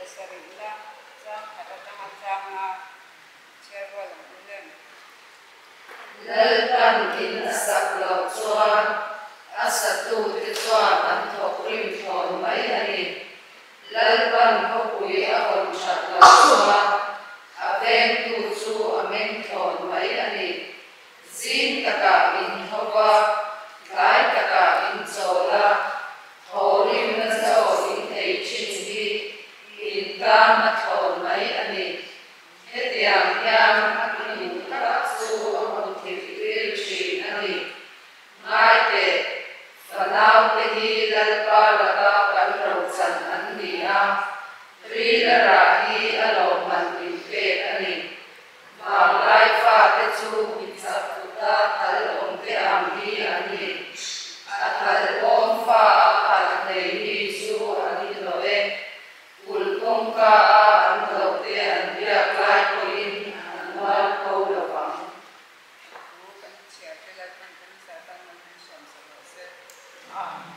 Pasarihna chang khat atanga changa chhiar rual ang u lem. Lalpan in a sak loh chuan a satute chuan an thawk rim thlawn mai a ni. Lalpan khawpui a hawn that loh chuan a vengtu chu a meng thlawn mai a ni. Zing takah in tho va, tlai takah in chawl a, thawhrimna chaw in ei thin hi in tan a thlawn mai a ni. Hetiang hian a hmuh tak chu a hmu thilh tir thin a ni. Ngai teh, fanaute hi Lalpa laka kan rochan an ni a, rila rah hi a lawmman min pek a ni. Vanglai fate chu mi chak kuta thal awm te ang hi an ni. A thal awm fa a khalh nei mi chu an inhlawh e. Kulh kawngka a an hlauhte an biak lai pawhin an mualpho lo vang. Thu kan chhiar te Lalpan kan zah tan man min hriam sak rawh se. Amen.